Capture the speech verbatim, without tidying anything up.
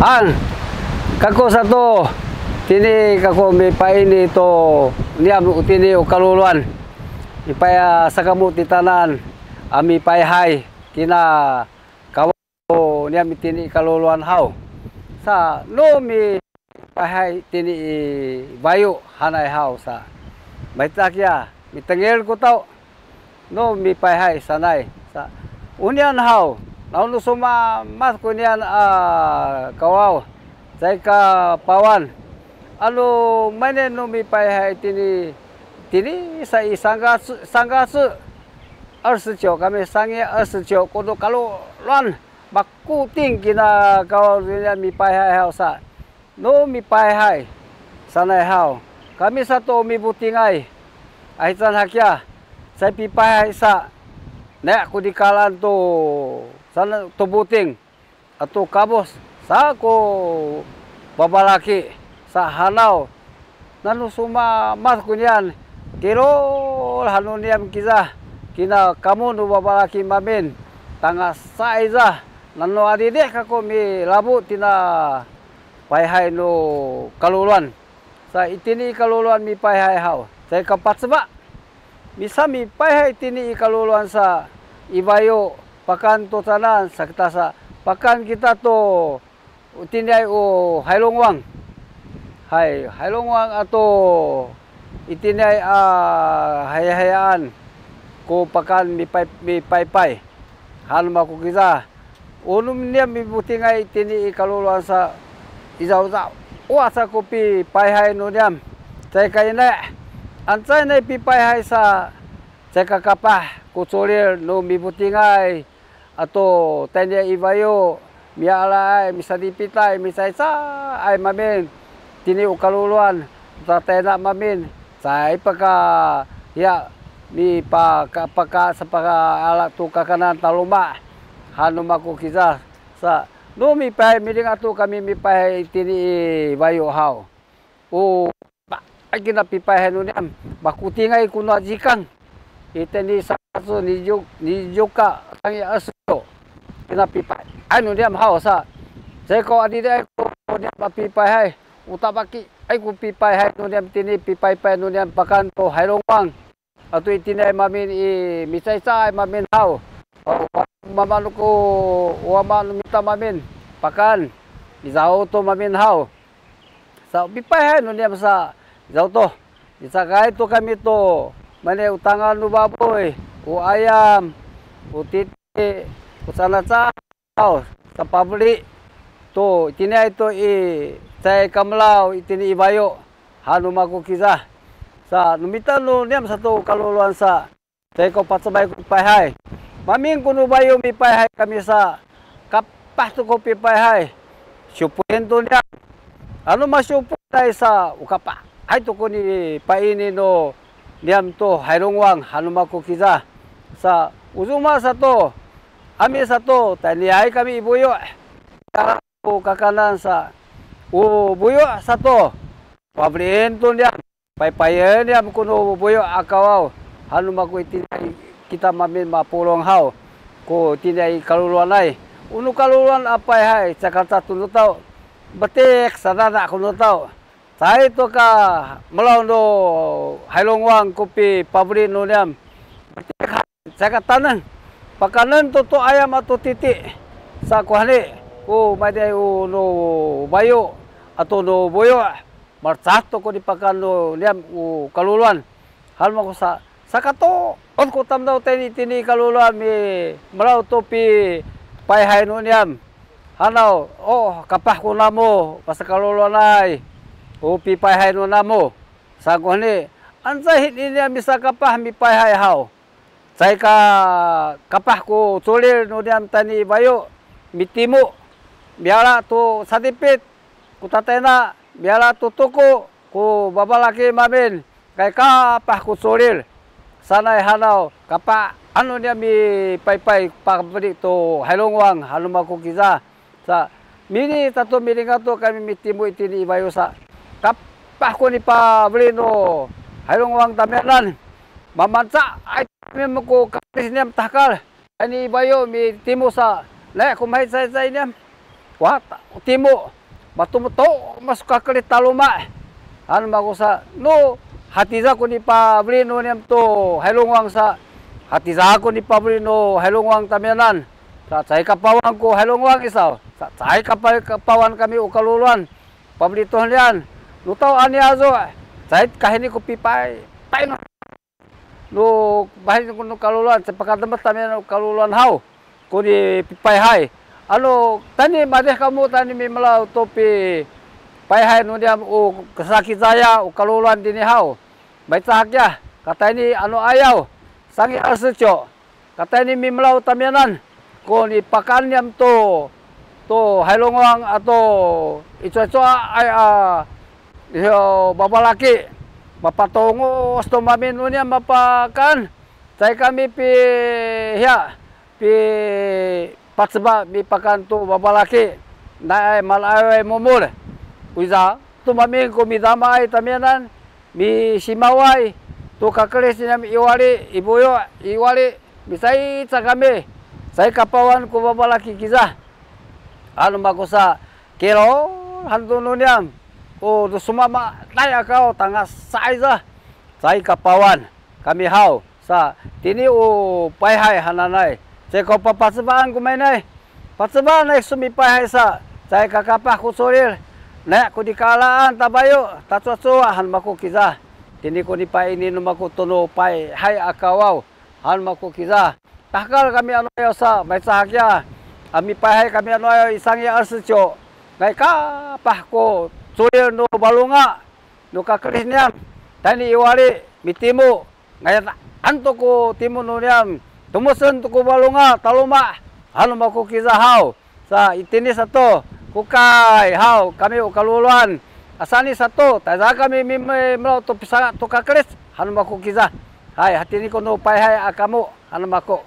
An, kako sato, tini kako mipaini to niyam u tini u kaluluan. Mipaya sakamu titanan, a mipayhay, kina kawa niyam tini kaluluan haw. Sa, no mipayhay tini i bayu hanay haw sa. Maitakiya, mitengil ko taw. No mipayhay sanay sa, onian haw, nanu sumamad ko nian a kawaw, caay ka pawan. Anu mayni no mipayhay tini, tini sa i sanggasu, sanggasu, 二十九, kami sangi 二十九 ko no kaluluan, makuting kina kawaw nian mipayhay haw sa. No mipayhay sanay haw. Kami sato mibutingay. Ahican hakiya, caay pipayhay sa, naya ku dikalan to, sana to buting, ato kabus, sa ko babalaki, sa hanaw, nanu sumamad ko nian, kilul hanu niyam kiza, kina kamu no babalaki mamin, tangasa iza, nanu adidi kako milabu tina payhay no kaluluan. Sa itini i kaluluan mipayhay haw. Caay ka paceba. Misa mipayhay itini i kaluluan sa i bayu pakan to canan sa kita sa pakan kita to itiniay u Hailongwang. Hay, Hailongwang ato itiniay a hayahayaan ko pakan mipay, mipaypay. Han mako kiza. Unu niyam mibutingay itini i kaluluan sa izawzaw. Wa sa ko pipayhay nu niyam. Caay ka ine. Ancay nay pipayhay sa caay ka kapah ko culil nu mibutingay. Ato tayni i bayu, mialaay, misadipitay, micaycaay mamin. Tini u kaluluan, tatayna mamin. Caay paka, ya, mipaka, paka, sapaka ala tu kakanan taluma. Hanu mako kiza sa, nu mipay, miling atu kami mipay tini i bayu haw. O, ba, ay kina pipayhay nu niyam, makutingay ko no jikang. Itini sa, ni ju, ni juka, tangi asu. Kina pipayhay nu niyam haw sa. Caay ko adidi ay ko niyam mapipayhay. Utabaki ay ko pipayhay nu niyam tini pipaypay nu niyam pakan to Hailongwang. Ato itini ay mamin i micaycaay mamin haw. O, mama nu ko, wama nu mita mamin. Pakan, izaw to mamin haw. Sa pipayhay nu niyam sa, izaw to. Icakay to kami to. Mayni u tangal nu babuy, u ayam, u titi, u canaca. Aw, sapabeli to, itini ay to i, caay kamelaw, itini i bayu, hanu mako kiza. Sa, nu mita nu niyam sato kaluluan sa, caay ko pacebay ko payhay. Mamin ko no bayu mipayhay kami sa, kapah to ko pipayhay. Siupuin to niyam. Anu masiupun ay sa, o kapah ay to ko nipaini no niyam to Hailongwang, hanu mako kiza. Sa, o cuma sato, ami sato, tayniay kami i buyu'. Kala ko kakanan sa, o buyu' sato, pabeliin to niyam, paypayen niyam ko no buyu' a kawaw, hanu mako itiniay kita mamin mapulong haw, ko itiniay kaluluanay. Unu kaluluan a payhay, Jakarta to no taw, betik, sadada ko no taw. Caay to ka melaw no Hailongwang ko pipabeli no niyam. Caay ka taneng. Pakanen to to ayam ato titi. Sa ko hani, ko mayni u no bayu ato no buyu'. Malecad to ko nipakan no niyam u kaluluan. Hal mako sa, sakato'ot ko tamdaw tayni tini kaluluan mimelaw to pipayhay no niyam. Hanaw, o, kapah ko namu, pasakaluluanay, o pipayhay no namu. Sa ko hani, ancay hini niyam misakapah mipayhay haw. Caay ka kapah ko culil no niyam tayni i bayu, mitimu, miala to sadipit, ko tatayna, miala to tuku, ko babalaki mamin, kay kapah ko culil. Sanay hanaw, kapah anu niyam mipaypay pabeli to Hailongwang, hanu mako kiza. Sa, mini tato milingato kami mitimu itini i bayu sa, kapah ko nipabeli no Hailongwang tamiyanan. Mamanca ay kami mako kapis niyam tahkal. Ini i bayu mitimu sa, ne ko mahicaycay niyam. wa ta-, timu, matumuto, masu kakelit taluma. Anu makusa, nu, hatiza ku nipabeli nu niyam tu, Hailungwang sa, hatiza ku nipabeli nu, Hailungwang tamiyanan. Sa, caay kapawan ku, Hailungwang isaw. Sa, caay kapa-, kapawan kami u kaluluan. Pabeli tuh niyan, nu taw ani azu, caay kahini ku pipay, pay nu. Nu, bahin ku nu kaluluan, caay pakademet tamiyanan u kaluluan haw, ku nipipayhay. Anu, tani madih kamu tani mimelaw tu pipayhay nu niyam u kasakicaya u kaluluan dini haw. Maicahak ya, katayni anu ayaw, sangi alsico, katayni mimelaw tamiyanan, ku nipakaan niyam tu, tu Hailungwang ato icoicoa ay a, iyo, babalaki, mapatongos tu mamin nu niyam mapakaan, caay kami pi, hiya, pi, paceba mipakaan tu babalaki, naay malaay mumul. Uza, tu mamin ku midamaay tamiyanan, misimaway, tu kakelis niyam iwali, ibuyu, iwali, misayca kami, caay kapawan ku babalaki kiza. Anu makusa, kilo, hantu nu niyam, u, tu sumama, naay akaw, tangasa ayza, caay kapawan kami haw. Sa, tini u payhay hananay. Caay ko papacebaan ku maynay. Pacebaan ay sumipayhay sa, caay kakapah ku culil. Naya ku dikaalaan tabayu, tacuacuwa han maku kiza. Tini ku nipaini nu maku tunu payhay a kawaw, han maku kiza. Tahekal kami anu ayaw sa, maicahak ya. A mipayhay kami anu ayaw isangi alsico. Naya kapah ku culil nu balunga, nu kakelis niyam. Tayni iwali, mitimu. Ngayaan to ku timu nu niyam, tumusen to ku balunga, taluma, anu maku kiza haw. Sa, itini sato, ku kay haw, kami u kaluluan. Asani sato, tayza kami mimelaw to pisanga to kakelis, anu maku kiza. Hay, hatini ko nu payhay a kamu, anu maku.